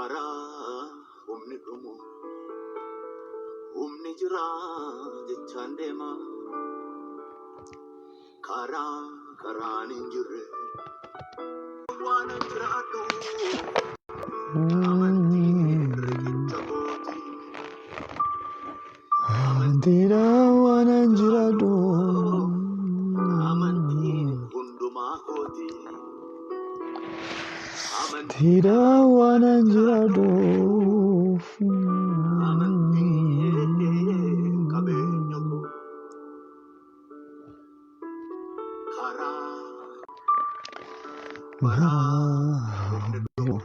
Baraa humni dhumu humni jira jechaan deema. Karaa karaan hin jirre waan an jiraadhu amantiin riqicha kooti. Amantiidhaan waan an jiraadhu. Amantiin hundumaa kooti. Amantiidhaan waan an jiraadhuuf. Amantiin qabeenya koo. Karaa baraa humni dhumu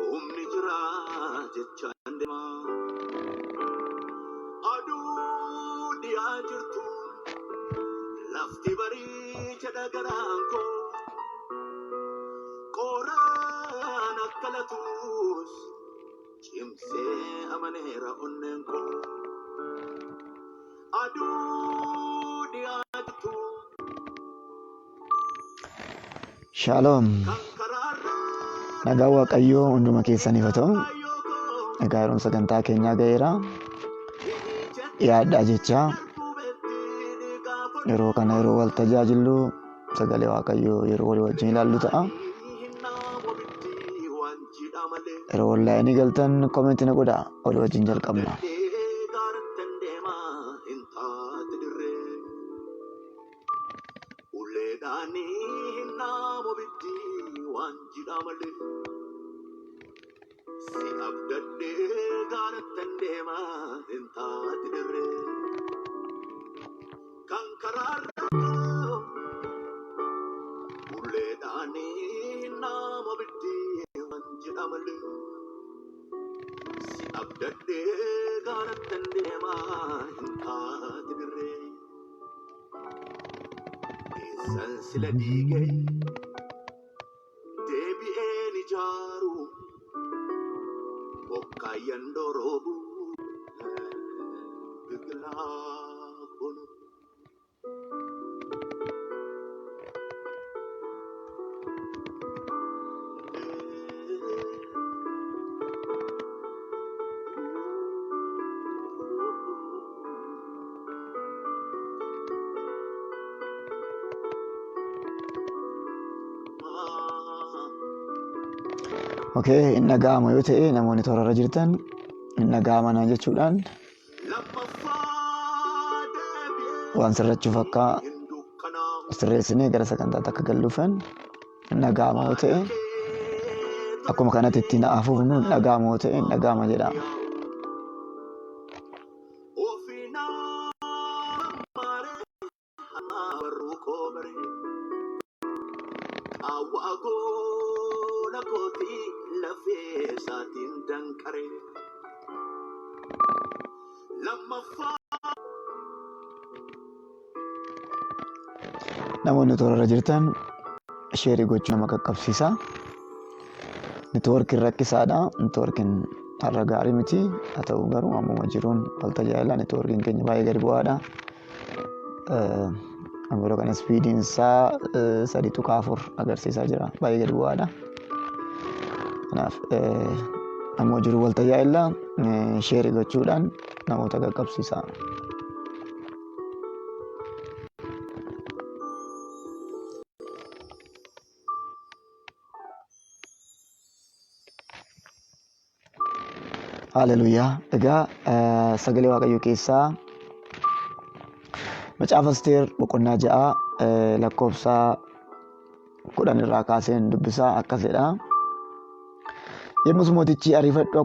humni jira jechaan deema. Aduu dhiyaa jirtu lafti barii jedha garaan koo. Qoraan akka latus cimsee amaneera onneen koo. Aduu dhiyaa jirtu Shaaloom. kan karaarra Nagaan Waaqayyoo hunduma keessaniif haa ta'u. kaayyoo koo Egaa yeroon sagantaa keenyaa ga'eera. Dhiyaadhaa jechaa yeroo kana yeroo wal tajaajillu sagalee Waaqayyoo yeroo walii wajjin ilaallu ta'a. Yeroo onlaayinii galtan koomenti na godhaa walii wajjin jalqabna. Si abdadhee gaarattan deema hin taate dirree. Kan karaarra uleedhaan nama biddi waan jedha malee. Si abdadhee gaarattan deema hin taate dirree. Eessan sila diigee deebi'een ijaaru bokkaayyan doroobu biqilaa kunu. Okay, hin dhaga'ama yoo ta'e namoonni toorarra jirtan hin dhaga'ama naan jechuudhaan Lammaffaa deebi'ee waan sirrachuuf akka hin dukkanaa'u. sirreessinee gara sagantaatti akka galluufan hin dhaga'ama yoo ta'e akkuma kanatti ittiin hafuufnu hin dhaga'ama yoo ta'e hin dhaga'ama jedha. Barruu koo baree qaawwa gola kootii lafee isaatiin danqaree lammaffaa. Namoonni toorarra jirtan sheerii gochuu nama qaqqabsiisa. Neetwoorkiin rakkisaadha. Neetwoorkiin har'a gaarii miti. Haa ta'u garuu ammuma jiruun wal tajaajila. Neetwoorkiin keenya baay'ee gadi bu'aadha. Yeroo kana ispiidiin isaa 3.4 agarsiisaa jira. Baay'ee gadi bu'aadha. Kanaaf ammoo jiru wal tajaajila sheerii gochuudhaan namoota qaqqabsiisa. Haleluuyaa. Egaa sagalee Waaqayyoo keessaa Macaafa Asteer boqonnaa 6 lakkoofsa 10 irraa kaaseen dubbisaa akkas jedha. Yommus mootichi ariifadhu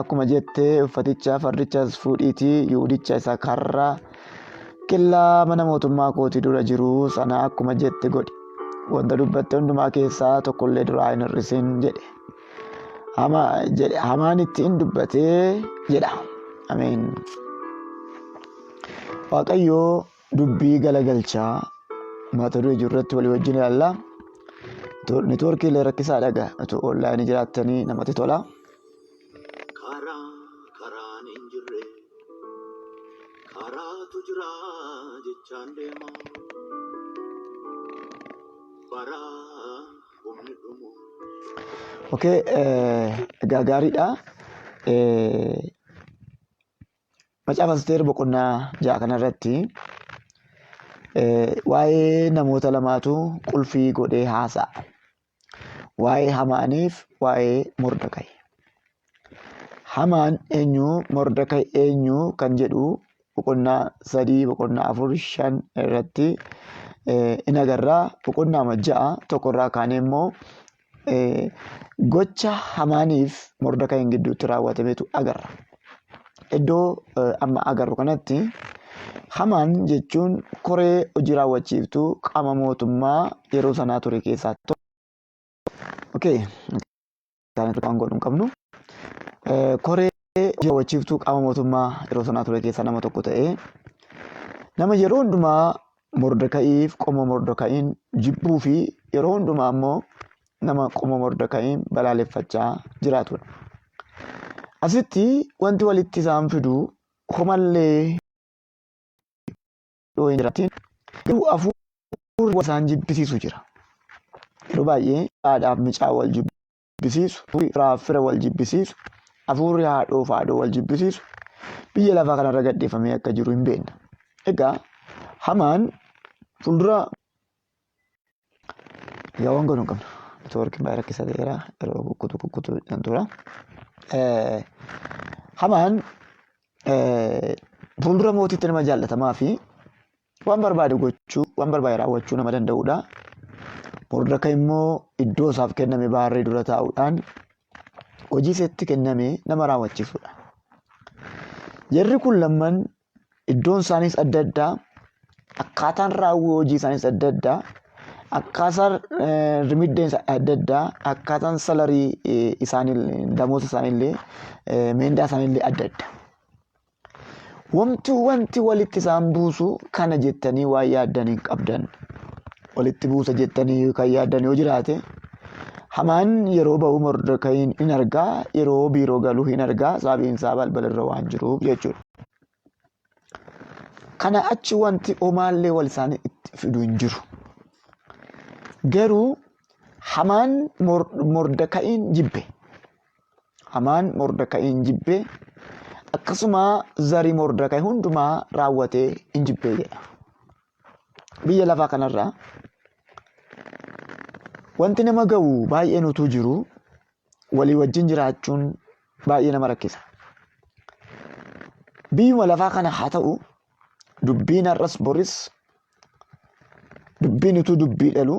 akkuma jette uffaticha fardichas fuudhiitii Yihudicha isa karra killaa mana mootummaa kootii dura jiru sana akkuma jette godhi. Wanta dubbatte hundumaa keessaa tokkollee duraa hin hir'isin jedhe. Hama jedhe hamaan ittiin dubbatee jedha. Ameen. Waaqayyoo dubbii galagalchaa mata duree jiru irratti walii wajjin ilaalla. Neetwoorkii illee rakkisaa dhaga. Otoo onlaayinii jiraattanii namatti tola. Karaa karaan hin jirre karaatu jira jechaan deema. Baraa humni dhumu. Okay, egaa gaariidha. Macaafa Asteer boqonnaa 6 kanarratti waa'ee namoota lamaatu qulfii godhee haasa'a. Waa'ee Hamaaniif waa'ee Mordekaayi. Hamaan eenyu Mordekaayi eenyu kan jedhu boqonnaa 3, boqonnaa 4, 5 irratti in agarra. Boqonnaa 6 tokkorraa kaanee immoo gocha Hamaaniif Mordekaayiin gidduutti raawwatametu agarra. Iddoo amma agarru kanatti Hamaan jechuun koree hojii raawwachiiftuu qaama mootummaa yeroo sanaa ture keessaa tokko. Okay. Waan godhu hin qabnu. Koree hojii raawwachiiftuu qaama mootummaa yeroo sanaa ture keessaa nama tokko ta'ee nama yeroo hundumaa Mordeka'iif qomoo Mordeka'iin jibbuu fi yeroo hundumaa immoo nama qomoo Mordeka'iin balaaleffachaa jiraatudha. Asitti wanti walitti isaan fidu homallee yoo hin jiraatin garuu hafuurri isaan jibbisiisu jira. Yeroo baay'ee haadhaaf micaa wal jibbisiisu, firaaf fira wal jibbisiisu, hafuurri haadhoof haadhoo wal jibbisiisu biyya lafaa kanarra gadhiifamee akka jiru hin beekna. Egaa hamaan fuuldura egaa waan goonu hin qabnu. Neetwoorkiin baay'ee rakkisaa ta'eera. Yeroo kukkutu kukkutu kan tura. Hamaan fuuldura mootiitti nama jaallatamaa fi waan barbaade gochuu, waan barbaade raawwachuu nama danda'udha. Mordekaayi immoo iddoo isaaf kenname baarree dura taa'uudhaan hojii isatti kenname nama raawwachiisudha. Jarri kun lamman iddoon isaaniis adda addaa, akkaataan raawwii hojii isaaniis adda addaa, akkaataan rimiddeen adda addaa, akkaataan salarii isaanii damoota isaaniillee meendaa isaaniillee adda adda. Wanti wanti walitti isaan buusu kana jettanii waan yaaddan hin qabdan. Walitti buusa jettanii kan yaaddan yoo jiraate Hamaan yeroo ba'u Mordekayin in argaa, yeroo biiroo galu hin argaa, sababiin isaa balbala irra waan jiruuf jechuudha. Kana achi wanti homaallee wal isaan itti fidu hin jiru. Garuu Hamaan Mordekayin jibbe. Hamaan Mordekayin jibbe akkasuma zarii Mordekayi hundumaa raawwatee hin jibbee jedha. Biyya lafaa kanarraa wanti nama ga'u baay'een utuu jiru walii wajjin jiraachuun baay'ee nama rakkisa. Biyyuma lafaa kana haa ta'u dubbiin har'as boris dubbiin utuu dubbii dhalu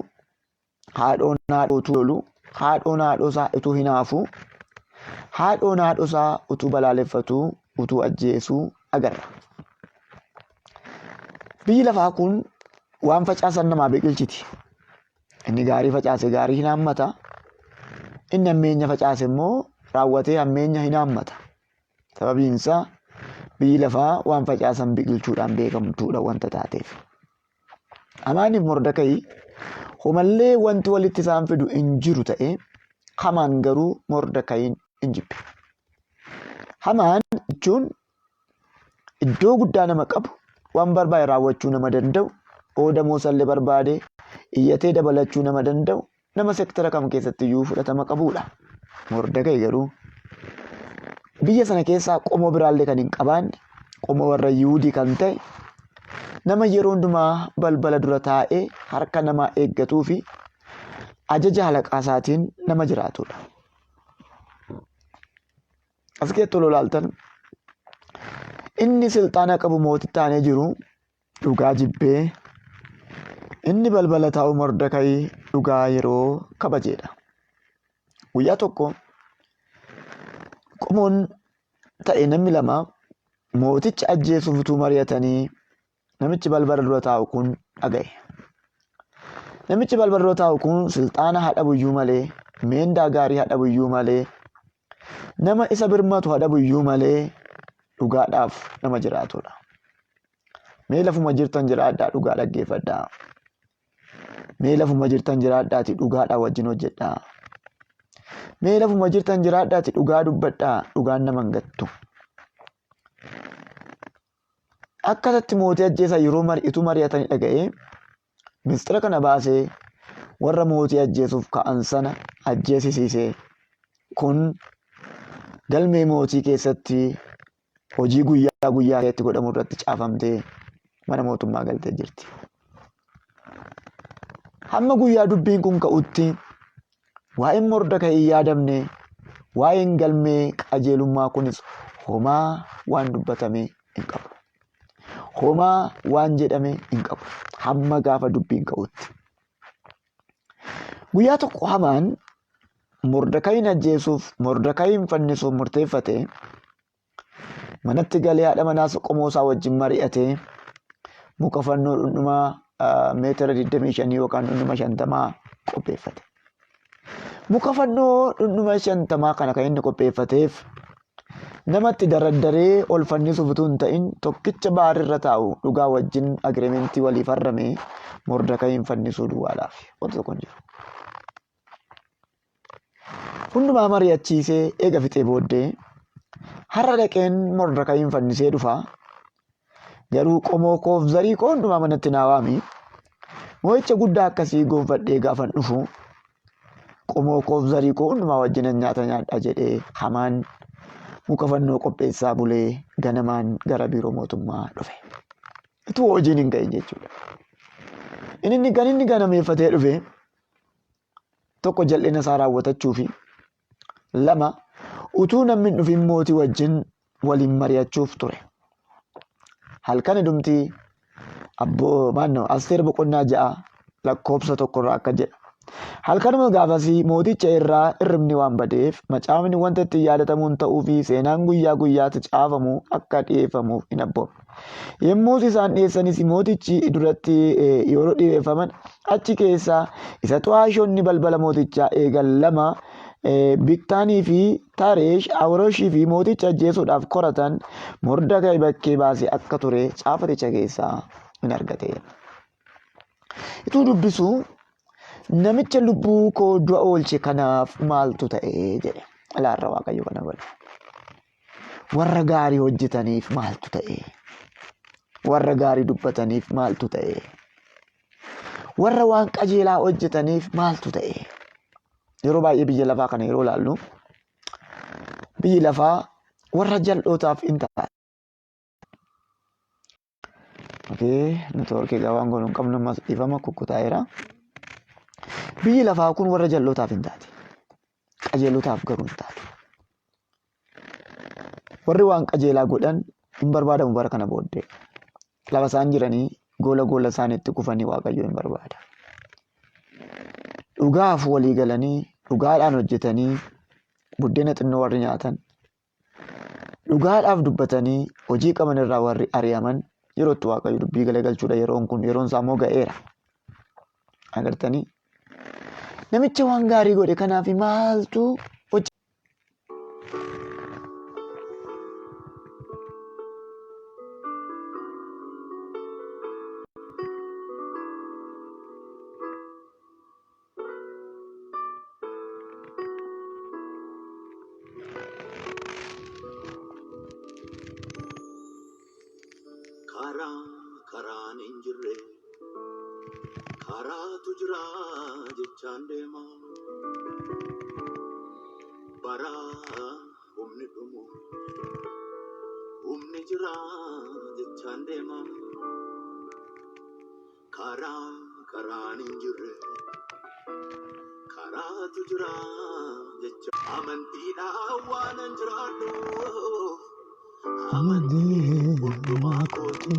haadhoon haadhoo utuu lolu haadhoon haadhoo isaa utuu hinaafu haadhoon haadhoo isaa utuu balaaleffatu utuu ajjeesuu agarra. Biyyi lafaa kun waan facaasan namaa biqilchiti. Inni gaarii facaase gaarii hin haammata. Inni hammeenya facaase immoo raawwatee hammeenya hin haammata. Sababiin isaa biyyi lafaa waan facaasan biqilchuudhaan beekamtuudha wanta taateef. Hamaaniif Mordekayi homallee wanti walitti isaan fidu hin jiru ta'e Hamaan garuu Mordekayiin hin jibbe. Hamaan jechuun iddoo guddaa nama qabu, waan barbaade raawwachuu nama danda'u, ooda moosallee barbaade iyyatee dabalachuu nama danda'u, nama sektara kam keessatti iyyuu fudhatama qabudha. Mordekayi garuu biyya sana keessaa qomoo biraallee kan hin qabaanne, qomoo warra Yihuudii kan ta'e, nama yeroo hundumaa balbala dura taa'ee harka namaa eeggatuu fi ajaja halaqaa isaatiin nama jiraatudha. As keessatti ol ilaaltan inni silxaana qabu mootitti aanee jiru dhugaa jibbee inni balbala taa'u Mordekayi dhugaa yeroo kabajeedha. Guyyaa tokko qomoon ta'e namni lama mooticha ajjeesuuf utuu mari'atanii namichi balbala dura taa'u kun dhaga'e. Namichi balbala dura taa'u kun silxaana haa dhabuyyuu malee, meendaa gaarii haa dhabuyyuu malee, nama isa birmatu haa dhabuyyuu malee dhugaadhaaf nama jiraatudha. Mee lafuma jirtan jiraadhaa dhugaa dhaggeeffadhaa. Mee lafuma jirtan jiraadhaati dhugaadhaa wajjin hojjedhaa. Mee lafuma jirtan jiraadhaati dhugaa dubbadhaa dhugaan nama hin gattu. Akka isatti mootii ajjeesan yeroo utuu mari'atanii dhaga'ee mistira kana baasee warra mootii ajjeesuuf ka'an sana ajjeesisiisee. kun galmee mootii keessatti hojii guyyaa guyyaa itti godhamu irratti caafamtee mana mootummaa galtee jirti. Hamma guyyaa dubbiin kun ka'utti waa'een Mordekaayi hin yaadamne, waa'een galmee qajeelummaa kunis homaa waan dubbatame hin qabu. Homaa waan jedhame hin qabu. Hamma gaafa dubbiin ka'utti. Guyyaa tokko Hamaan Mordekaayiin ajjeesuuf, Mordekaayiin fannisuuf murteeffate. Manatti galee haadha manaas qomoo isaa wajjin mari'atee muka fannoo dhundhuma meetira 25 yookaan dhundhuma 50 qopheeffate. Muka fannoo dhundhuma 50 kana kan inni qopheeffateef namatti daraddaree ol fannisuuf utuu hin ta'in tokkicha baarirra taa'u dhugaa wajjin agirimentii walii farrame Mordekayiin fannisuu duwwaadhaaf wanta tokko hin jiru. Hundumaa mari'achiisee eega fixee booddee har'a dhaqeen Mordekayiin fannisee dhufa. Garuu qomoo koof zarii koo hundumaa manatti naa waami. Mo'icha guddaa akkasii gonfadhee gaafan dhufu qomoo koof zarii koo hundumaa wajjinan nyaata nyaadha jedhee Hamaan muka fannoo qopheessaa bulee ganamaan gara biiroo mootummaa dhufe. Utuu hojiin hin ga'in jechuudha. Inni kan inni ganameeffatee dhufe tokko jal'ina isaa raawwatachuu fi lama utuu namni hin dhufin mootii wajjin waliin mari'achuuf ture. Halkan dhumti abboo maannoo Asteer boqonnaa 6 lakkoobsa 1 irraa akka jedha. Halkanuma gaafasii mooticha irraa hirribni waan badeef macaafni wanta ittiin yaadatamuun ta'uu fi seenaan guyyaa guyyaatti caafamu akka dhi'eeffamuuf hin abboomne. Yommus isaan dhi'eessanis mootichi duratti yeroo dhi'eeffaman achi keessaa isa xu'aashonni balbala mootichaa eegan lama Biktaanii fi Tareesh Awrooshii fi mooticha ajjeesuudhaaf koratan Mordekaayi bakkee baasee akka ture caafaticha keessaa in argate. Ituu dubbisu namicha lubbuu koo du'a oolche kanaaf maaltu ta'e jedhe. Alaarra Waaqayyo kana godhe. Warra gaarii hojjetaniif maaltu ta'e? Warra gaarii dubbataniif maaltu ta'e? Warra waan qajeelaa hojjetaniif maaltu ta'e? Yeroo baay'ee biyya lafaa kana yeroo ilaallu biyyi lafaa warra jal'ootaaf in ta'a. Okee, networkii egaa waan goonu hin qabnu ammas dhiifama kukkutaa'eera. Biyyi lafaa kun warra jal'ootaaf hin taate. Qajeelotaaf garuu hin taatu. Warri waan qajeelaa godhan hin barbaadamu bara kana booddee. Lafa isaan jiranii goola goola isaaniitti kufanii Waaqayyo hin barbaada. Dhugaaf walii galanii dhugaadhaan hojjetanii buddeena xinnoo warri nyaatan Dhugaadhaaf dubbatanii hojii qaban irraa warri ari'aman yeroo itti Waaqayyo dubbii galagalchuudha yeroon kun yeroon isaa immoo ga'eera. Agartanii? Namicha waan gaarii godhe kanaaf maaltu hojii Karaa karaan hin jirre karaatu jira jechaan deema. Bara humni dhumu humni jira jechaan deema. Karaa karaan hin jirre karaatu jira jecha amantiidhaan waanan jiraadhu amantii hundumaa kooti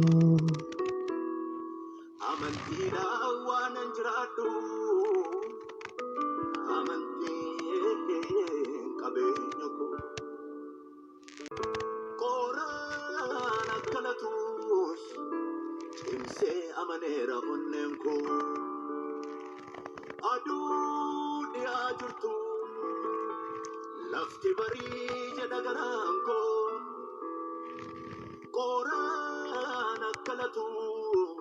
amantiidhaan waanan jiraadhu amantiin qabeenya koo Qoraan akka latus cimsee amaneera onneen koo. Aduu dhiyaa jirtu lafti barii jedha garaan koo. Qoraan akka latus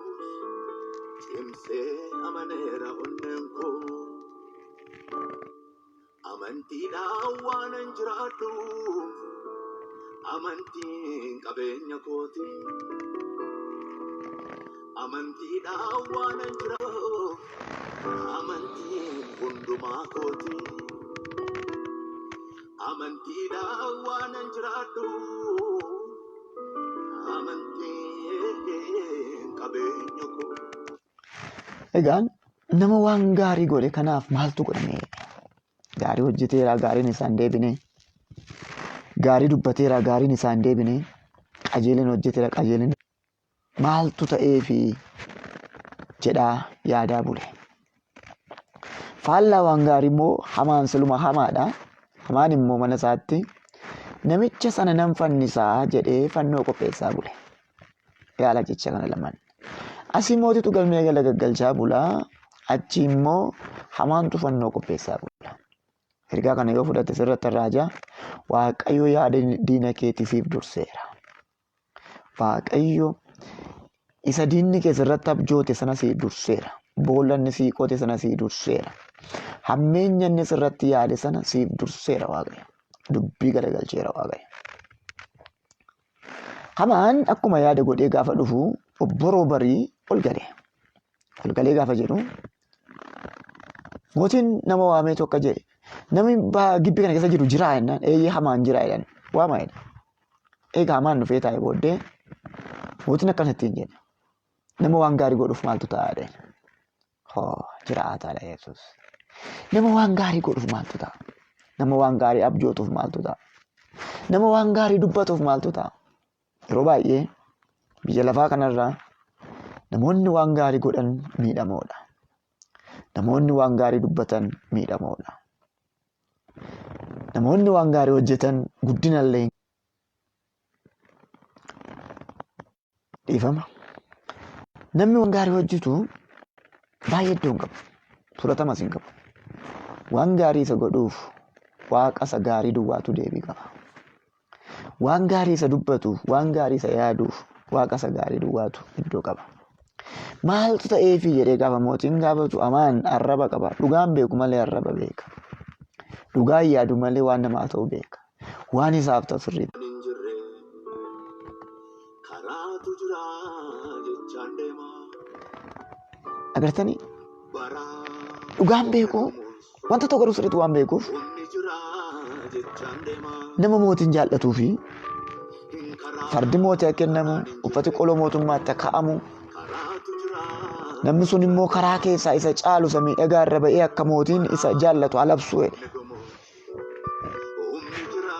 cimsee amaneera onneen koo. Amantiidhaan waanan jiraadhuuf amantiin qabeenya kooti. Amantiidhaan waanan jiraadhuuf amantiin hundumaa kooti. Amantiidhaan waanan jiraadhu. Amantiin qabeenya koo. Egaan nama waan gaarii godhe kanaaf maaltu godhame? Gaarii hojjeteera, gaariin isaa hin deebine. Gaarii dubbateera, gaariin isaa hin deebine. Qajeelina hojjeteera, qajeelina. Maaltu ta'eefi jedhaa yaadaa bule. Faallaa waan gaarii immoo hamaan siluma hamaadha. Hamaan immoo mana isaatti namicha sana nan fannisaa jedhee fannoo qopheessaa bule. Yaala jecha kana lamaan. Asii mootitu galmee gala gaggalchaa bula. Achi immoo hamaantu fannoo qopheessaa bula. Ergaa kana yoo fudhatte sirratti raajaa Waaqayyo yaada diina keetii siif durseera. Waaqayyo isa diinni kee sirratti abjoote sana sii durseera. Boolla inni sii qote sana sii durseera. Hammeenya inni sirratti yaade sana siif durseera Waaqayyo. Dubbii garagalcheera Waaqayyo. Hamaan akkuma yaada godhee gaafa dhufu obboroo barii ol gale. Ol galee gaafa jedhu mootiin nama waamee tokko jedhe namni gibbii kana keessa jiru jiraa jennaan eeyyee hamaan jiraa jedhan waamaa jedhe. Egaa hamaan dhufee taa'e booddee mootiin akkana ittiin jedhe. Nama waan gaarii godhuuf maaltu ta'a jedheen. Hoo jiraataadha Yesuus. Nama waan gaarii godhuuf maaltu ta'a? Nama waan gaarii abjootuuf maaltu ta'a? Nama waan gaarii dubbatuuf maaltu ta'a? Yeroo baay'ee biyya lafaa kanarraa namoonni waan gaarii godhan miidhamoodha. Namoonni waan gaarii dubbatan miidhamoodha. Namoonni waan gaarii hojjetan guddina illee dhiifama. Namni waan gaarii hojjetu baay'ee iddoo hin qabu. Fudhatamas hin qabu. Waan gaarii isa godhuuf waaqa isa gaarii duwwaatu deebii qaba. Waan gaarii isa dubbatuuf, waan gaarii isa yaaduuf waaqa isa gaarii duwwaatu iddoo qaba. Maaltu ta'eefi jedhee gaafa mootiin gaafatu amaan arraba qaba. Dhugaan beeku malee arraba beeka. Dhugaan yaadu malee waan namaa ta'u beeka. Waan isaaf ta'u sirriitti. Hin jirre karaatu jira jechaan deema. Agartanii Baraa dhugaan beeku wanta tokko garuu sirriitti waan beekuuf humni jira jechaan deema. nama mootiin jaallatuu fi Hin karaa fardi mootii akka kennamu uffati qoloo mootummaatti akka kaa'amu karaatu jira namni sun immoo karaa keessaa isa caalu isa miidhagaa irra ba'ee akka mootiin isa jaallatu alabsu jedhe. humni dhumu humni jira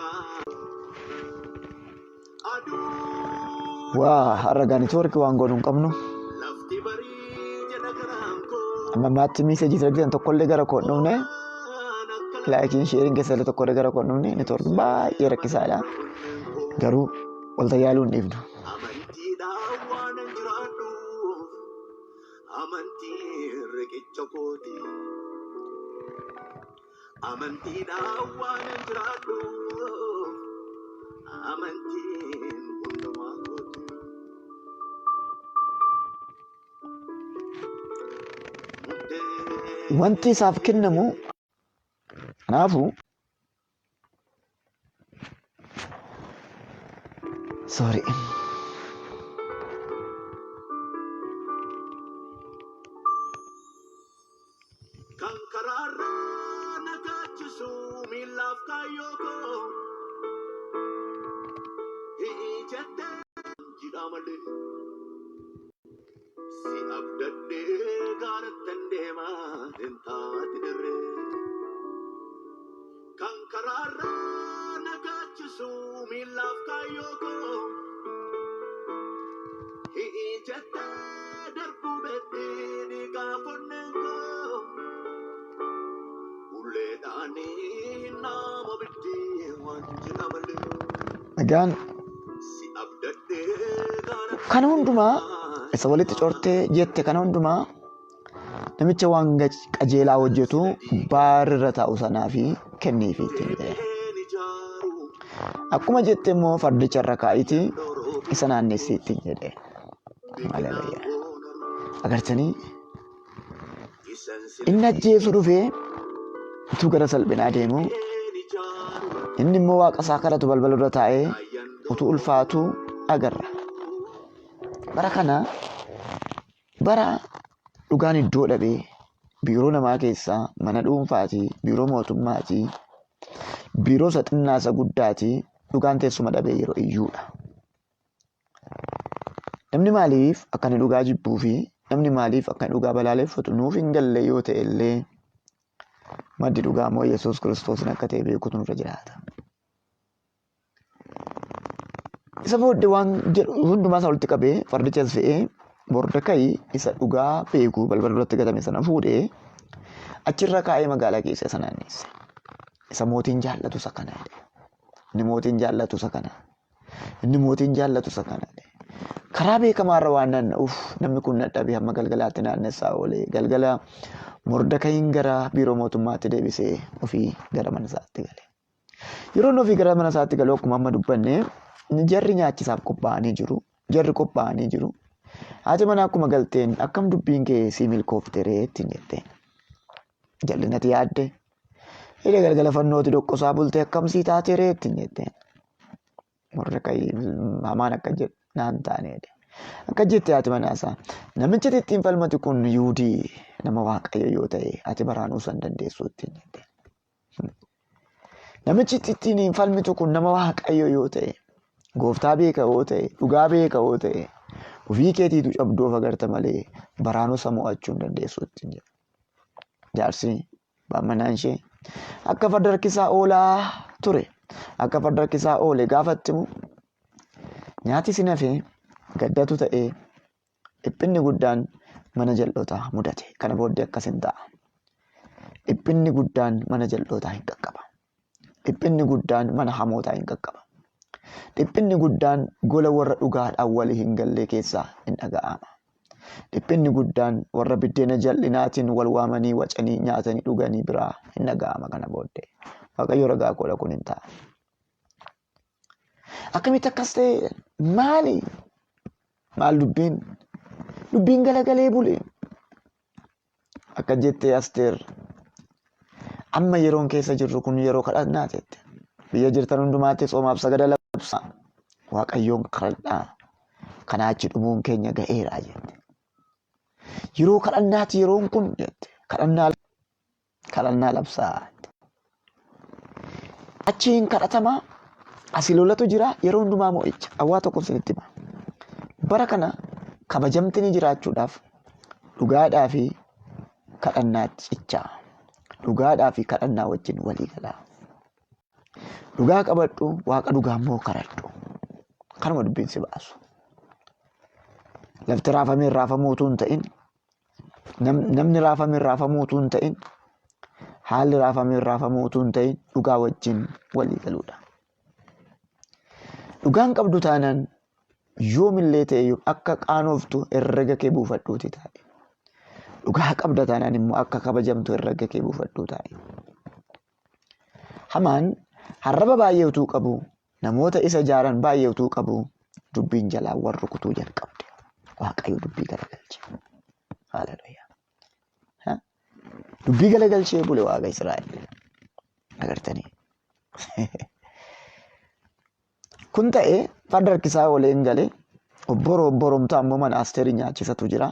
aduu Waa har'a gaa neetwoorkii waan goonu hin qabnu. lafti barii jedha garaan koo Amma ammaatti miiseejii argitan tokkollee gara koo hin dhufne. waan akka Laayikiin sheeriin keessa illee tokkollee gara koo hin dhufne. Neetwoorkiin baay'ee rakkisaadha. Garuu wal tajaajiluu hin dhiifnu. Amantiidhaan waanan jiraadhuuf amantiin riqicha kooti. Amantiidhaan waanan jiraadhuuf amantiin hundumaa kooti. Wanti isaaf kennamu kanaafuu sorry. Kan karaarraa na kaachisu miillaaf kaayyoo koo jettee jidhaa malee si abdadhee gaarattan deema hin taate dirree. Kan karaarraa na kaachisu miillaaf kaayyoo koo jettee darbuu beetti dhiigaa fonneen koo uleedhaan nama bitti waan jira malee Egaan si abdadhee gaarattan kana hundumaa deema isa walitti cortee jette kana hundumaa namicha waan qajeelaa hojjetu baarrirra taa'u sanaa fi kenniifi ittiin jedhe. Deebi'een ijaaru Akkuma jette immoo fardicha irra kaa'itii isa naannessi ittiin jedhe. Haleluuyaa. Agartanii isan inni ajjeesu dhufee utuu gara salphinaa deemu sileen ijaaru inni immoo waaqa isaa kadhatu balbala dura taa'ee ayyan utuu ulfaatu agarra. Bara kana bara dhugaan iddoo dhabee biiroo namaa keessaa mana dhuunfaatii biiroo mootummaatii Biiroo isa xinnaa isa guddaati dhugaan teessuma dhabee yeroo iyyuudha. Namni maaliif akka inni dhugaa jibbuu fi namni maaliif akka inni dhugaa balaaleffatu nuuf hin galle yoo ta'e illee maddi dhugaa immoo Yesuus Kiristoosin akka ta'e beekuutu nurra jiraata. Isa booddee waan jedhu hundumaa isaa walitti qabee fardichas fe'ee Mordekayi isa dhugaa beeku balbala duratti gatame sana fuudhee achirra kaa'ee magaalaa keessa isa naannesse. Isa mootiin jaallatu isa kana jedhe. Inni mootiin jaallatu isa kana. Inni mootiin jaallatu isa kana jedhe. Karaa beekamaarra waan naanna'uuf namni kun dadhabee hamma galgalaatti naannessaa oolee galgala Mordekayiin gara biiroo mootummaatti deebisee ofii gara mana isaatti gale. Yeroo inni ofii gara mana isaatti galu akkuma amma dubbanne jarri nyaachisaaf qophaa'anii jiru. Jarri qophaa'anii jiru. Haati manaa akkuma galteen akkam dubbiin kee sii milkoofte ree ittiin jetteen. Jallinati yaadde. Hidha galgala fannooti doqqosaa bulte akkam sii taate ree ittiin jetteen. Mordekaayi hamaan akka jedhu naan taane jedhe. Akka jette haati manaa isaa namichi ati ittiin falmatu kun Yihuudii nama Waaqayyo yoo ta'e ati baraanuu san dandeessu ittiin jette. Namichi ittiin hin falmitu kun nama Waaqayyo yoo ta'e, gooftaa beeka yoo ta'e, dhugaa beeka yoo ta'e, ofii keetiitu cabduu of agarta malee baraanuu isa mo'achuu hin dandeessu ittiin jedhe. Jaarsi abbaan manaan ishee akka farda harkisaa oolaa ture. Akka farda harkisaa oole gaafa itti himu nyaati sin hafee gaddatu ta'ee Dhiphinni guddaan mana jal'ootaa mudate. Kana booddee akkas hin ta'a. Dhiphinni guddaan mana jal'ootaa hin qaqqaba. Dhiphinni guddaan mana hamootaa hin qaqqaba. Dhiphinni guddaan gola warra dhugaadhaan walii hin gallee keessaa hin dhaga'ama. Dhiphinni guddaan warra biddeena jal'inaatiin wal waamanii wacanii nyaatanii dhuganii biraa hin dhaga'ama kana booddee. Waaqayyo ragaa koodha kun hin ta'a. Akkamitti akkas ta'e maali? Maal dubbiin? Dubbiin galagalee bule. Akka jettee Asteer amma yeroon keessa jirru kun yeroo kadhannaa jette. Biyya jirtan hundumaatti tsoomaaf sagada labsaa. Waaqayyoon kadhadhaa. Kanaa achi dhumuun keenya ga'eera jette. Yeroo kadhannaati yeroon kun jette. Kadhannaa kadhannaa labsaa. Achiin kadhatamaa asii lolatu jira yeroo hundumaa mo'icha. Awwaa tokko isinitti hima. Bara kana kabajamtanii jiraachuudhaaf dhugaadhaa fi kadhannaa cichaa. Dhugaadhaa fi kadhannaa wajjin walii galaa. Dhugaa qabadhu waaqa dhugaa immoo kadhadhu. Kanuma dubbiin si baasu. Lafti raafamee raafamuu utuu hin ta'in Namni raafame raafamuu utuu hin ta'in, haalli raafame raafamuu utuu hin ta'in dhugaa wajjin walii galuudha. Dhugaan qabdu taanaan yoomillee ta'e akka qaanoftu herrega kee buufadhuuti taa'e. Dhugaa qabda taanaan immoo akka kabajamtu herrega kee buufadhuu taa'e. Hamaan harraba baay'ee utuu qabu, namoota isa ijaaran baay'ee utuu qabu, dubbiin jalaa wal rukutuu jalqabde. Waaqayyo dubbii galagalche. Haleluuyaa. Ha? Dubbii galagalchee bule Waaqa Israa'el. Agartanii. Kun ta'ee farda harkisaa oolee hin galee obboroo obboromtaa immoo mana Asteerii nyaachisatu jira.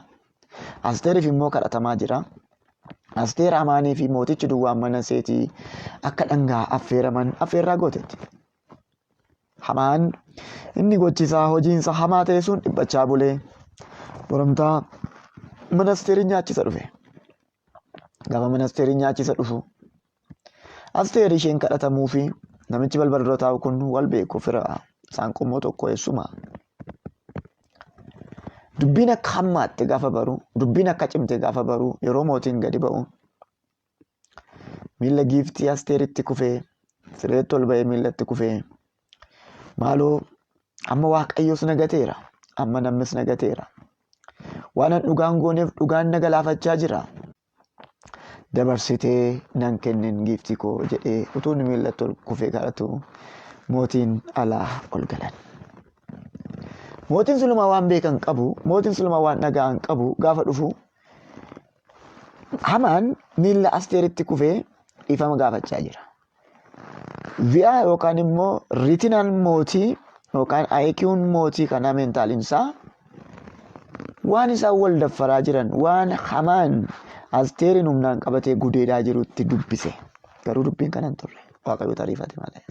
Asteeriif immoo kadhatamaa jira. Asteer Amaanii fi mootichi duwwaan mana seetii akka dhangaa affeeraman affeerraa gootetti. Hamaan inni gochisaa hojiinsa hamaa ta'e sun dhiphachaa bulee boromtaa mana Asteerii nyaachisa dhufe. Gaafa mana Asteerii nyaachisa dhufu Asteer isheen kadhatamuu fi namichi balbala dura taa'u kun wal beeku fira isaan qomoo tokko eessuma. Dubbiin akka hammaatte gaafa baru, dubbiin akka cimte gaafa baru yeroo mootiin gadi ba'u miilla giiftii Asteeritti kufee sireetti ol ba'ee miillatti kufee maaloo amma waaqayyos na gateera amma namnis na gateera waan an dhugaan gooneef dhugaan na galaafachaa jira. Dabarsitee nan kennin giiftii koo jedhee utuu inni miillatti ol kufee kadhatu mootiin alaa ol galan. Mootiin sulumaa waan beekan qabu, mootiin sulumaa waan dhaga'an qabu gaafa dhufu Hamaan miilla Asteeritti kufee dhiifama gaafachaa jira. Vi'aa yookaan immoo riitinaan mootii yookaan IQ'n mootii kanaa meentaaliinsaa waan isaan wal daffaraa jiran waan hamaan Asteeriin humnaan qabatee gudeedaa jirutti dubbise. Garuu dubbiin kana hin turre. Waaqayyotu ariifate malee.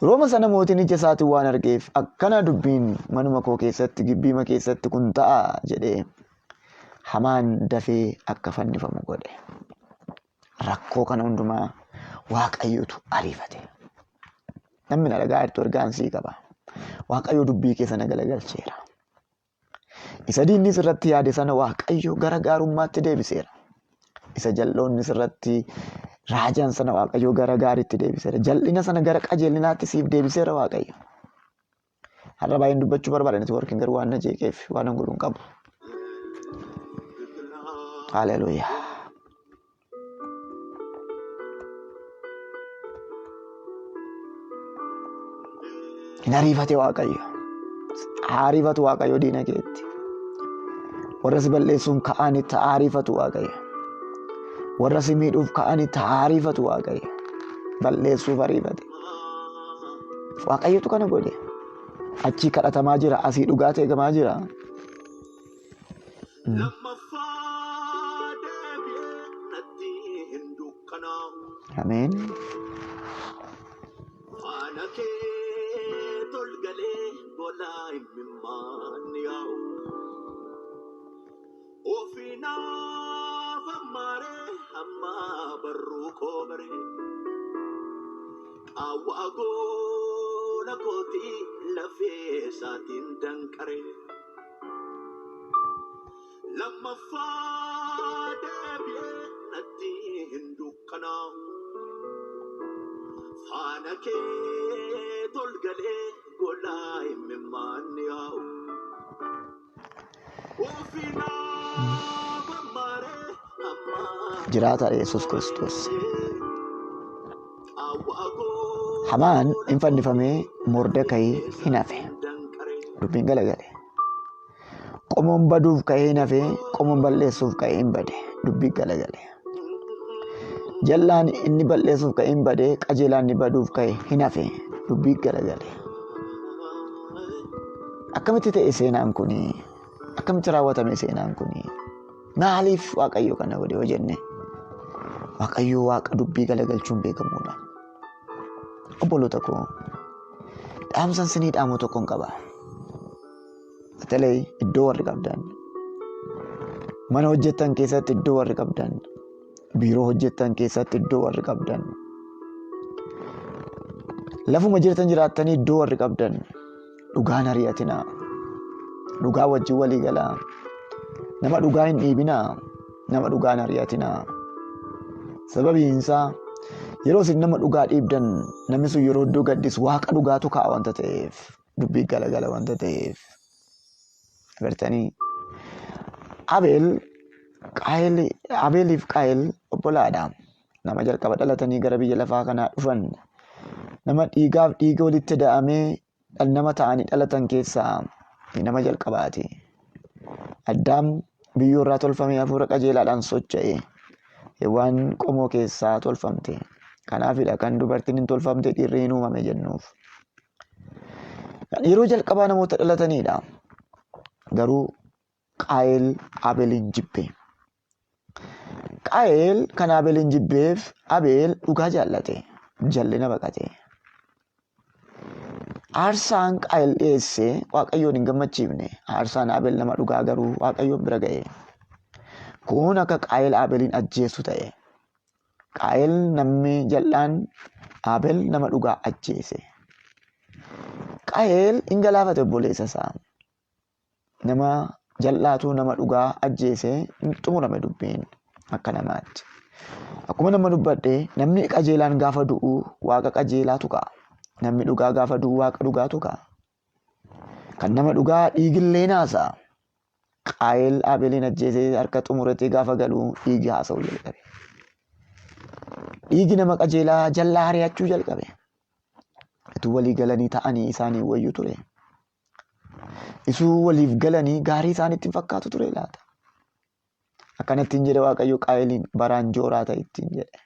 Rooma sana mootiin ija isaatiin waan argeef akkana dubbiin manuma koo keessatti gibbiima keessatti kun ta'a jedhee Hamaan dafee akka fannifamu godhe. Rakkoo kana hundumaa Waaqayyotu ariifate. Namni na dhagaa jirtu ergaan sii qaba. Waaqayyo dubbii kee sana galagalcheera. Isa diinni sirratti yaade sana Waaqayyo gara gaarummaatti deebiseera. Isa jal'oonni sirratti raajan sana Waaqayyo gara gaariitti deebiseera. Jal'ina sana gara qajeelinaatti siif deebiseera Waaqayyo. Har'a baay'een dubbachuu barbaada networkiin garuu waan na jeeqeef waan an godhu hin qabu. Haleluuyaa. Hin ariifate Waaqayyo. Haa ariifatu Waaqayyo diina keetti. Warra si balleessuun ka'anitti haa ariifatu Waaqayyo. Warra si miidhuuf ka'anitti haa ariifatu Waaqayyo. Balleessuuf ariifate. Waaqayyotu kana godhe. Achii kadhatamaa jira, asii dhugaa eegamaa jira. Lammaffaa deebi'ee natti hin dukkanaa'u. Ameen. Faana kee tolgalee golaa imimmaan yaa'u. Ofii naaf ammaaree amma barruu koo baree. Qaawwa gola kootii lafee isaatiin danqaree. Lammaffaa deebi'ee natti hin dukkanaa'u. Faana kee tolgalee golaa imimmaan yaa'u. Ofii naaf ammaaree amma Jiraataadha Yesuus Kiristoos. Qaawwa Hamaan gola hin fannifamee kootii Mordekayi lafee hin hafe. isaatiin danqaree. Dubbiin galagale. Qomoon baduuf ka'ee hin hafe, qomoon balleessuuf ka'ee hin bade. Dubbii galagale. Jallaan inni balleessuuf ka'ee hin bade, qajeelaan inni baduuf ka'e hin hafe. Dubbii galagale. Akkamitti ta'e seenaan kuni? Akkamitti raawwatame seenaan kuni? Maaliif Waaqayyo kana godhe yoo jenne? Waaqayyo Waaqa dubbii galagalchuun beekamuudha. Obboloota koo dhaamsan sinii dhaamu tokkon qaba. Bateley iddoo warri qabdan, mana hojjettan keessatti iddoo warri qabdan, biiroo hojjettan keessatti iddoo warri qabdan, lafuma jirtan jiraattanii iddoo warri qabdan dhugaan ari'atinaa, dhugaa wajjin walii galaa, nama dhugaa hin dhiibinaa, nama dhugaan ari'atinaa. Sababiin isaa yeroo isin nama dhugaa dhiibdan namni sun yeroo iddoo gaddisu waaqa dhugaatu ka'a wanta ta'eef. Dubbii galagala wanta ta'eef agartanii Abeel Qaayil Abeeliif Qaayil obbolaadha. Nama jalqaba dhalatanii gara biyya lafaa kanaa dhufan nama dhiigaaf dhiiga walitti da'amee nama ta'anii dhalatan keessaa nama jalqabaati. Addaam biyyoo irraa tolfamee hafuura qajeelaadhaan socho'e. Hewwaan qomoo keessaa tolfamte. Kanaafidha kan dubartiin hin tolfamte dhiirri hin uumame jennuuf. Yeroo jalqabaa namoota dhalatanidha. Garuu Qaayel Abeelin jibbe. Qaayel kan Abeelin jibbeef Abeel dhugaa jaallate, jal'ina baqate. Aarsaan Qaayel dhiyeesse Waaqayyoon hin gammachiifne. Aarsaan Abeel nama dhugaa garuu Waaqayyoon bira ga'e. Kun akka Qaayel Abeelin ajjeesu ta'e. Qaayel namni jal'aan Abel nama dhugaa ajjeese. Qaayel in galaafate obboleessa isaa. Nama jal'aatu nama dhugaa ajjeese in xumurame dubbiin akka namaatti. Akkuma nama dubbadhe namni qajeelaan gaafa du'u waaqa qajeelaatu ka'a. Namni dhugaa gaafa du'u waaqa dhugaatu ka'a. Kan nama dhugaa dhiigillee naasa. Qaayel Abeeliin ajjeesee harka xumuratee gaafa galu dhiigi haasa'uu jalqabe. Dhiigi nama qajeelaa jallaa ari'achuu jalqabe. Utuu walii galanii ta'anii isaanii wayyu ture. Isuu waliif galanii gaarii isaanitti hin fakkaatu ture laata. Akkanattiin jedhe Waaqayyo Qaayeliin baraan jooraa ta'e ittiin jedhe.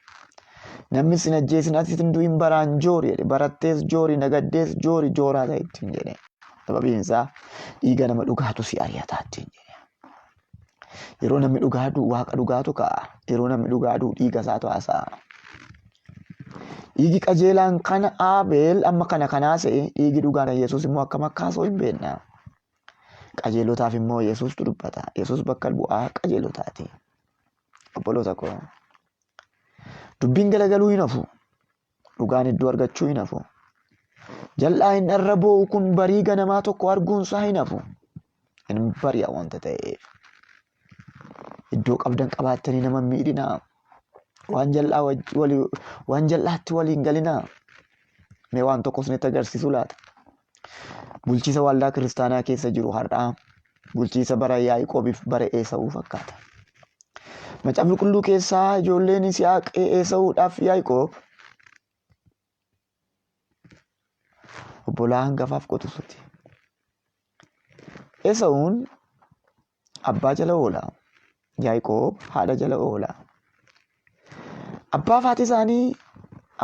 Namni sin ajjeesin ati hin du'in baraan joori jedhe. Barattees joori, nagaddees joori, jooraa ta'e ittiin jedhe. Sababiin isaa dhiiga nama dhugaatu si ari'ataa ittiin jedhe. Yeroo namni dhugaa du'u waaqa dhugaatu ka'a. Yeroo namni dhugaa du'u dhiiga isaatu haasa'a. Dhiigi qajeelaan kana Abeel amma kana kanaa se'e dhiigi dhugaan Yesuus immoo akkam akka haasa'u hin beekna. Qajeelotaaf immoo Yesuustu dubbata. Yesuus bakka bu'aa qajeelotaati. Obboloota koo dubbiin galagaluu hin hafu. Dhugaan iddoo argachuu hin hafu. Jal'aa hin dharra boo'u kun barii ganamaa tokko arguunsaa hin hafu. Hin bari'a wanta ta'eef. Iddoo qabdan qabaattanii nama hin miidhinaa. Waan jal'aa waan jal'aatti waliin galinaa. Mee waan tokko isinitti agarsiisu laata? Bulchiisa waldaa kiristaanaa keessa jiru har'aa bulchiisa bara Yaaqoobiif bara Eesawuu fakkaata. Macaafa qulqulluu keessaa ijoolleen Yisihaaq Eesawuudhaaf Yaaqoob obbolaa hangafaaf qotusuuti. Eesawuun abbaa jala oola. Yaaqoob haadha jala oola. Abbaaf haati isaanii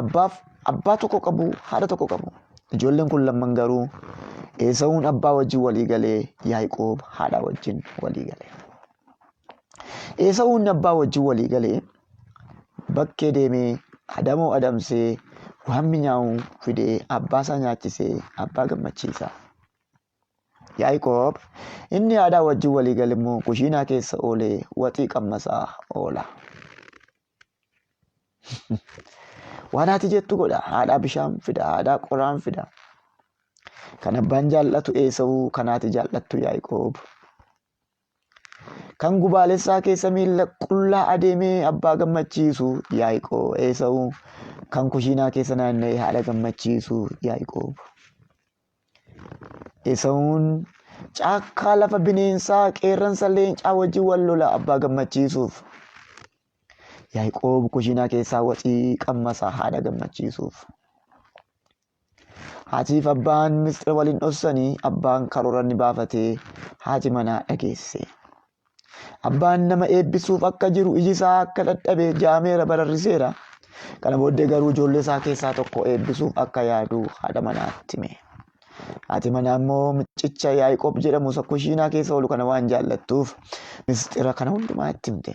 abbaaf abbaa tokko qabu haadha tokko qabu. Ijoolleen kun lamman garuu Eesawuun abbaa wajjin walii galee Yaaqoob haadha wajjin walii gale. Eesawuun abbaa wajjin walii galee bakkee deemee adamoo adamsee waan minyaa'u fidee abbaa isaa nyaachisee abbaa gammachiisa. Yaaqoob inni haadhaa wajjin walii gale immoo kushiinaa keessa oolee waxii qammasaa oola. Waan haati jettu godha. Haadhaa bishaan fida, haadhaa qoraan fida. Kan abbaan jaallatu Eesawuu, kan haati jaallattu Yaaqoob. Kan gubaalessaa keessa miilla qullaa adeemee abbaa gammachiisu Yaaqoob Eesawuu. Kan kushiinaa keessa naanna'ee haadha gammachiisu Yaaqoob. Esawuun caakkaa lafa bineensaa qeerransa leencaa wajjin wal lola abbaa gammachiisuuf. Yaaqoob kushiinaa keessaa waxii qammasa haadha gammachiisuuf. Haatiif abbaan mistira waliin dhossanii abbaan karoora ni baafatee haati manaa dhageesse. Abbaan nama eebbisuuf akka jiru iji isaa akka dadhabe jaameera bararriseera. Kana booddee garuu ijoollee isaa keessaa tokko eebbisuuf akka yaadu haadha manaatti hime. Haati manaa immoo mucicha Yaaqoob jedhamu isa kushiinaa keessa oolu kana waan jaallattuuf mistira kana hundumaa itti himte.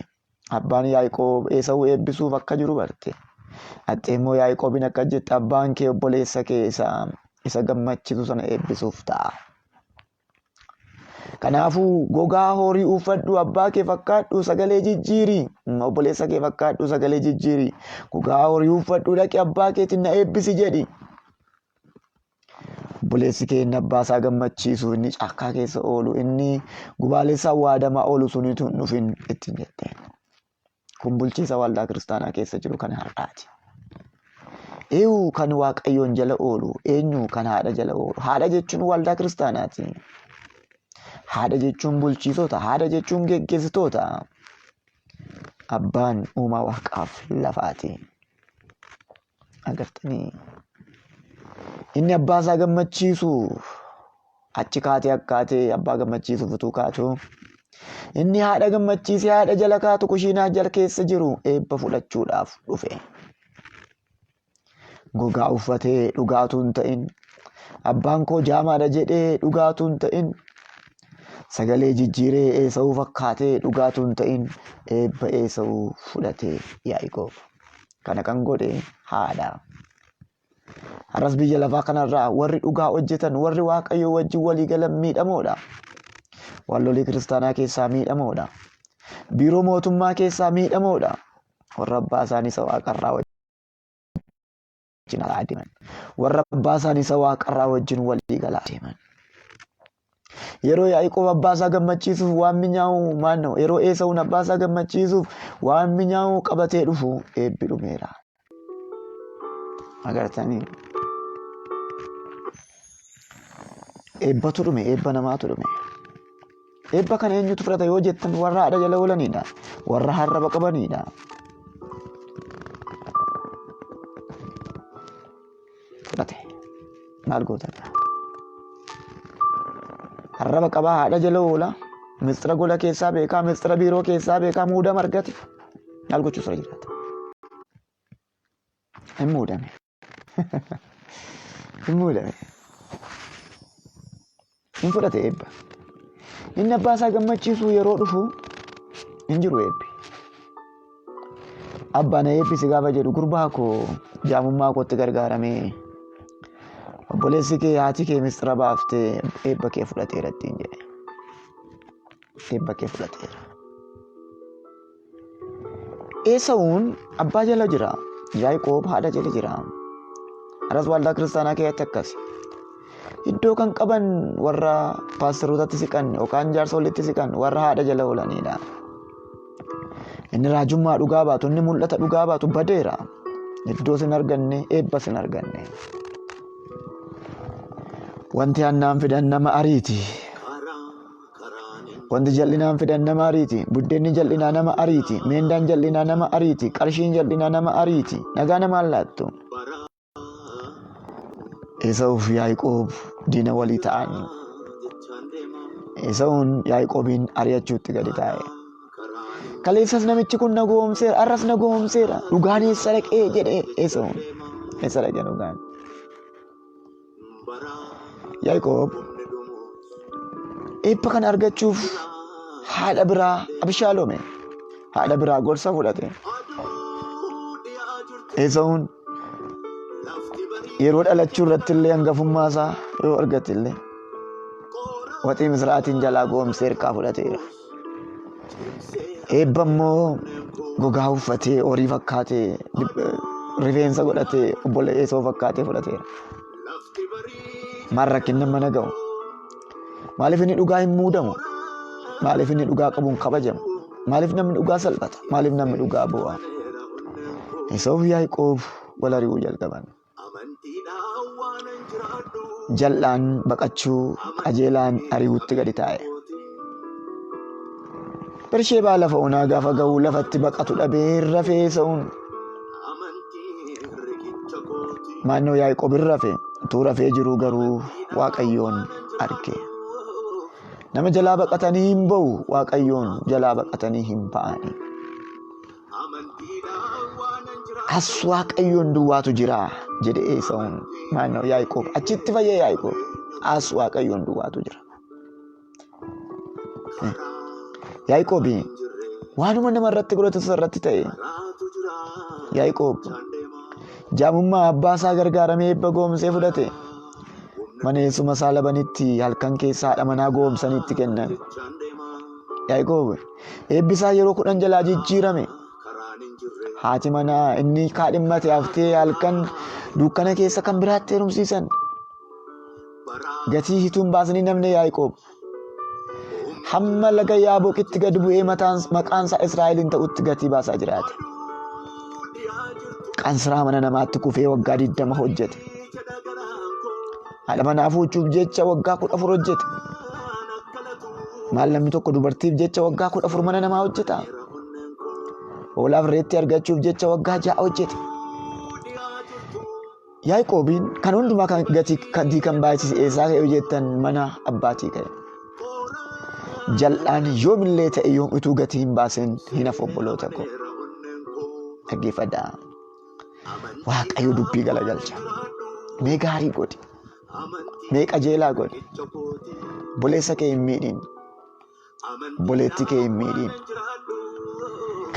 Abbaan Yaaqoob Eesawuu eebbisuuf akka jiru barte. Haxxee immoo Yaaqoobiin akka jette abbaan kee obboleessa kee isa gammachiisu sana eebbisuuf ta'a. Kanaafuu gogaa horii uffadhu abbaa kee fakkaadhu sagalee jijjiiri obboleessa kee fakkaadhu sagalee jijjiiri gogaa horii uffadhu dhaqi abbaa keetiin na eebbisi jedhi. Obboleessi kee inni abbaa isaa gammachiisu inni caakkaa keessa oolu inni gubaalessaa waadamaa oolu sunitu hin dhufin ittiin jette. Kun bulchiinsa waldaa kiristaanaa keessa jiru kan har'aati. Eenyu kan Waaqayyoon jala oolu? Eenyu kan haadha jala oolu? Haadha jechuun waldaa kiristaanaati. Haadha jechuun bulchiisota, haadha jechuun geggeessitoota. Abbaan uumaa waaqaaf lafaati. Agartanii inni abbaa isaa gammachiisu achi kaatee akkaatee abbaa gammachiisuuf utuu kaatu inni haadha gammachiisee haadha jala kaatu kushiinaa jala keessa jiru eebba fudhachuudhaaf dhufe. Gogaa uffatee dhugaatuu hin ta'in abbaan koo jaamaadha jedhee dhugaatuu hin ta'in sagalee jijjiiree Eesawuu fakkaatee dhugaatuu hin ta'in eebba Eesawuu fudhatee Yaaqoob. Kana kan godhe haadha. Har'as biyya lafaa kanarraa warri dhugaa hojjetan, warri Waaqayyoo wajjin walii galan miidhamoodha. Waldolii kiristaanaa keessaa miidhamoodha. Biiroo mootummaa keessaa miidhamoodha. Warra abbaa isaanii isa waaqarraa wajjin adeeman. Warra abbaa isaanii isa waaqarraa wajjin walii galaa deeman. Yeroo Yaaqoob abbaa isaa gammachiisuuf waan minyaa'u maannoo yeroo Eesawuun abbaa isaa gammachiisuuf waan minyaa'u qabatee dhufu eebbi dhumeera. Agartanii eebbatu dhume eebba namaatu dhume. Eebba kana eenyutu fudhata yoo jettan warra haadha jala oolanidha. Warra harraba qabanidha. Fudhate. Maal goota? Arraba qabaa haadha jala oola. Mistira gola keessaa beekaa, mistira biiroo keessaa beekaa muudama argate. Maal gochuu sirra jiraata? Hin muudame. Hin muudame. Hin fudhate eebba. Inni abbaa isaa gammachiisu yeroo dhufu hin jiru eebbi. Abbaa na eebbisi gaafa jedhu gurbaa koo jaamummaa kootti gargaaramee obboleessi kee haati kee mistira baaftee eebba kee fudhateera ittiin jedhe. Eebba kee fudhateera. Eesawuun abbaa jala jira. Yaaqoob haadha jala jira. Har'as waldaa kiristaanaa keessatti akkas. Iddoo kan qaban warra paasterootatti siqan yookaan jaarsolitti siqan warra haadha jala oolanidha. Inni raajummaa dhugaa baatu, inni mul'ata dhugaa baatu badeera. Iddoo sin arganne, eebba sin arganne. Wanti hannaan fidan nama ariiti. Wanti jal'inaan fidan nama ariiti. Buddeenni jal'inaa nama ariiti. Meendaan jal'inaa nama ariiti. Qarshiin jal'inaa nama ariiti. Nagaa namaan laattu. Esawuuf Yaaqoob diina walii ta'an. Esawuun Yaaqoobiin ari'achuutti gadi taa'e. Kaleessas namichi kun na goomseera, har'as na goomseera. Dhugaan eessa dhaqee jedhe Esawuun. Eessa dhaqee dhugaan? Yaaqoob eebba kana argachuuf haadha biraa abishaalome. Haadha biraa gorsa fudhate. Eesawuun yeroo dhalachuu irratti illee hangafummaa isaa yoo argate illee waxii misraatiin jalaa goomsee hirkaa fudhateera. Eebba immoo gogaa uffatee horii fakkaatee rifeensa godhatee obboleessa Eesawuu fakkaatee fudhateera. Maal rakkinni mana ga'u? Maaliif inni dhugaa hin muudamu? Maaliif inni dhugaa qabu hin kabajamu? Maaliif namni dhugaa salphata? Maaliif namni dhugaa bu'a? Eesawuu fi Yaaqoob wal ari'uu jalqaban. Jal'aan baqachuu qajeelaan ari'uutti gadi taa'e. Bersheebaa lafa onaa gaafa ga'u lafatti baqatu dhabee rafee Eesawuun. Maannoo Yaaqoob hin rafe utuu rafee jiruu garuu Waaqayyoon arge. Nama jalaa baqatanii hin ba'u Waaqayyoon jalaa baqatanii hin ba'ani. As Waaqayyoon duwwaatu jira jedhe Eesawuun maannoo Yaaqoob achitti fayye Yaaqoob as Waaqayyoon duwwaatu jira. Yaaqoob waanuma nama irratti godhatu isa irratti ta'e Yaaqoob jaamummaa abbaa isaa gargaaramee eebba goomsee fudhate. Mana eessuma isaa labanitti halkan keessa haadha manaa goomsanii itti kennan. Yaaqoob eebbi isaa yeroo 10 jalaa jijjiirame. Haati manaa inni kaadhimmate haftee halkan dukkana keessa kan biraatti heerumsiisan. Gatii hituun baasanii namni Yaaqoob. Hamma laga Yaaboqitti gad bu'ee mataan maqaan isaa Israa'eliin ta'utti gatii baasaa jiraate. Qansiraa mana namaatti kufee waggaa 20 hojjete. Haadha manaa fuuchuuf jecha waggaa 14 hojjete. Maal namni tokko dubartiif jecha waggaa 14 mana namaa hojjeta? Hoolaaf reetti argachuuf jecha waggaa 6 hojjete. Yaaqoobiin kan hundumaa kan gatii gatii kan baasise eessaa ka'e yoo jettan mana abbaatii ka'e. Jal'aan yoomillee ta'e yoom utuu gatii hin baasin hin hafu obboloota koo. Dhaggeeffadhaa. Waaqayyo dubbii galagalcha. Mee gaarii godhi. Mee qajeelaa godhi. Obboleessa kee hin miidhin. Obboleettii kee hin miidhin.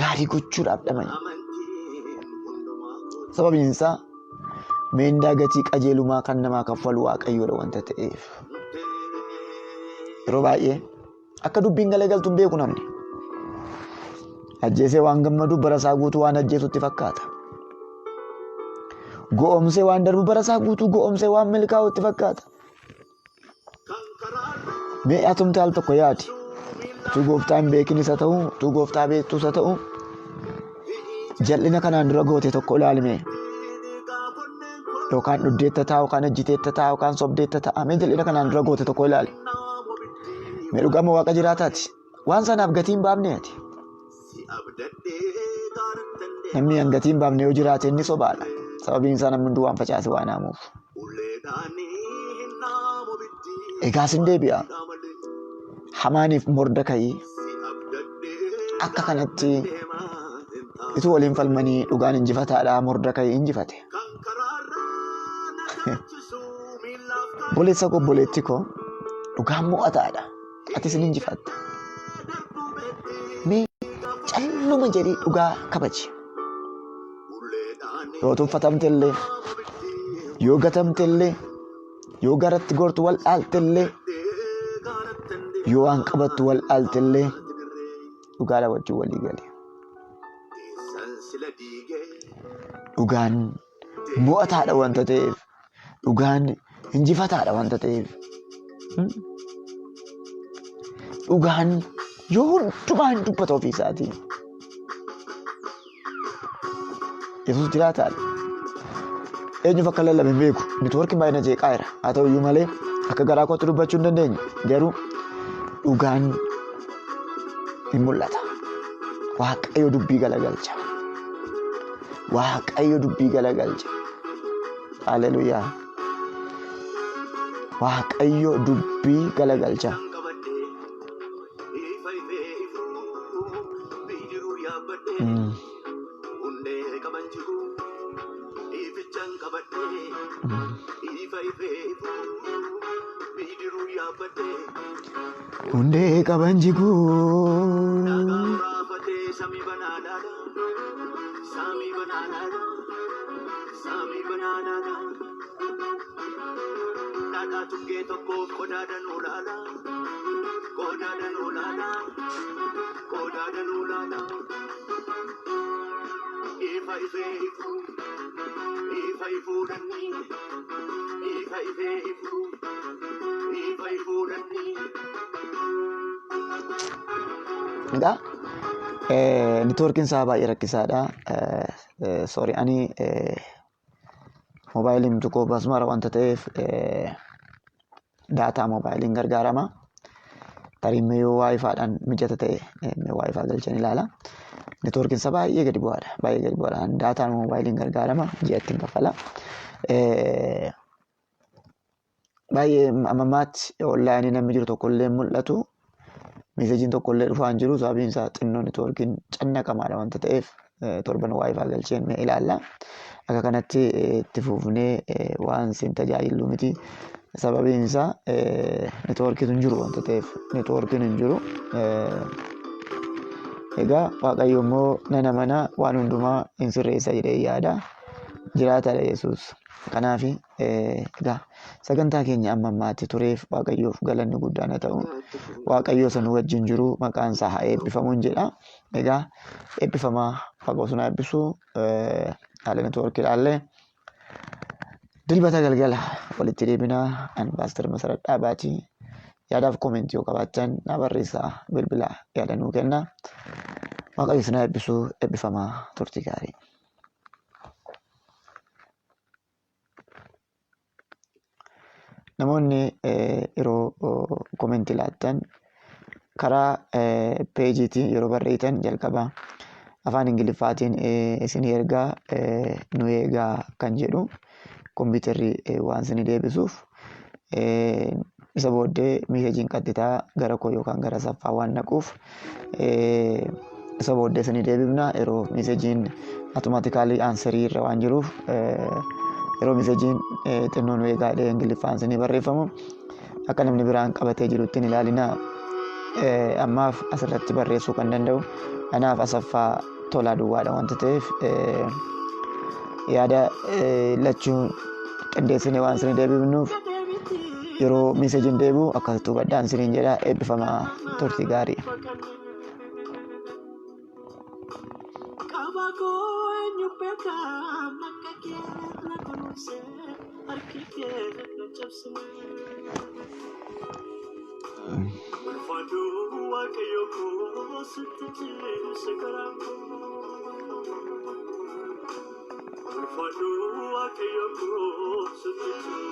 Gaarii gochuudhaaf dhamani. Sababiin isaa meendaa gatii qajeelumaa kan namaa kaffalu Waaqayyoodha wanta ta'eef. Yeroo baay'ee akka dubbiin galagaltu hin beeku namni. Ajjeesee waan gammadu bara isaa guutuu waan ajjeesutti fakkaata. Go'oomsee waan darbu bara isaa guutuu go'oomsee waan milkaa'u itti fakkaata. Mee atumti al tokko yaadi. Utuu gooftaa hin beekin isa ta'u, utuu gooftaa beektu isa ta'u, jal'ina kanaan dura goote tokko ilaalime. Yookaan dhuddeetta ta'a, yookaan ejjiteetta ta'a, yookaan sobdeetta ta'a. Mee jal'ina kanaan dura goote tokko ilaali. Mee dhugama waaqa jiraataati. Waan sanaaf gatii hin baafne ati. Namni an gatii hin baafne yoo jiraate inni sobaadha. Sababiin isaa namni hunduu waan facaase waan haamuuf. Egaa sin deebi'a. Hamaaniif Mordekaayi akka kanatti utuu waliin falmanii dhugaan injifataadha Mordekaayi injifate. Obboleessa koo obboleetti koo dhugaan mo'ataadha. Atis ni injifatta. Mee calluma jedhii dhugaa kabaji. Yoo tuffatamte illee, yoo gatamte illee, yoo garatti gortu wal dhaalte illee, yoo waan qabattu wal dhaalte illee dhugaadha wajjin walii gali. Dhugaan mo'ataadha wanta ta'eef, dhugaan injifataadha wanta ta'eef. Dhugaan yoo hundumaa hin dubbata ofii isaatiin. Yesuus jiraataadha. Eenyuuf akka lallabe hin beeku. Neetwoorkiin baay'ee na jeeqaa jira. Haa ta'u iyyuu malee akka garaa kootti dubbachuu hin dandeenye. Garuu dhugaan hin mul'ata. Waaqayyo dubbii galagalcha. Waaqayyo dubbii galagalcha. Haleluuyaa. Waaqayyo dubbii galagalcha. Hundee qaban jiguu. Egaa neetwoorkiin isaa baay'ee rakkisaadha. Sorry ani moobaayiliin tokko basmara wanta ta'eef daataa moobaayiliin gargaarama. Tarii immoo yoo waayifaadhaan mijata ta'e mee waayifaa galchan ilaala. Neetwoorkiin isaa baay'ee gadi bu'aadha. Baay'ee gadi bu'aadha. Daataan moobaayiliin gargaarama. Ji'atti hin kaffala. Baay'ee amma ammaatti onlaayinii namni jiru tokko illee mul'atu. Meeseejiin tokko illee dhufaa hin jiru. Sababiin isaa xinnoo neetwoorkiin cannaqamaadha wanta ta'eef torban waayifaa galcheen mee ilaalla. Akka kanatti itti fufnee waan isin tajaajilu miti. Sababiin isaa neetwoorkiin hin jiru wanta ta'eef neetwoorkiin hin jiru. Egaa Waaqayyo immoo nana mana waan hundumaa hin sirreessa jedhee yaada. Jiraataadha Yesuus. Kanaaf egaa sagantaa keenya amma ammaatti tureef Waaqayyoof galanni guddaan haa ta'u. Waaqayyo isa nu wajjin jiru maqaan isaa haa eebbifamuun jedha. Egaa eebbifamaa Waaqa isin haa eebbisu. Haala neetwoorkii ilaallee dilbata galgala walitti deebinaa. Ani Paaster Masarat Dhaabaati. Yaadaaf koomentii yoo qabaattan naa barreessaa bilbila yaada nuu kenna. Waaqayyo isin haa eebbisu. Eebbifamaa turtii gaarii. Namoonni yeroo komentii laattan karaa peejiitiin yeroo barreessitan jalqaba afaan Ingiliffaatiin isin ergaa nu eegaa kan jedhu kompiitarri waan isin deebisuuf isa booddee meeseejiin qaxxitaa gara koo yookaan gara saffaa waan dhaquuf isa booddee isin deebifna yeroo meeseejiin automaatikaalii aansarii irra waan jiruuf yeroo meeseejiin xinnoo nu eegaa jedhee ingiliffaan isinii barreeffamu akka namni biraan qabatee jirutti hin ilaalina. Ammaaf asirratti barreessuu kan danda'u anaaf asaffaa tolaa duwwaadha wanta ta'eef yaada lachuun qindeessinee waan isinii deebifnuuf yeroo meeseejiin deebi'u akkasitti hubadhaan isiniin jedha eebbifamaa turtii gaarii. Qaba koo eenyu beeka akka kee na kunuunse harki kee na cabsine. Ulfaadhu Waaqayyo koo sitti ciise garaan koo. Ulfaadhu Waaqayyo koo sitti ciise.